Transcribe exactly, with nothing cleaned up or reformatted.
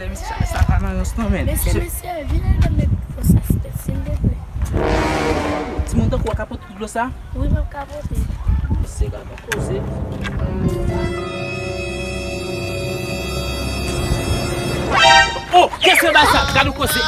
Sa, sa pa nan rans non, men. Mesye, mesye, vin ede m met dlo sa, silteple. Timoun tankou w ka pote dlo sa? Wi, m ap ka pote. Mesye, gade yon koze. Oh, kesye ba sa, gade yon koze.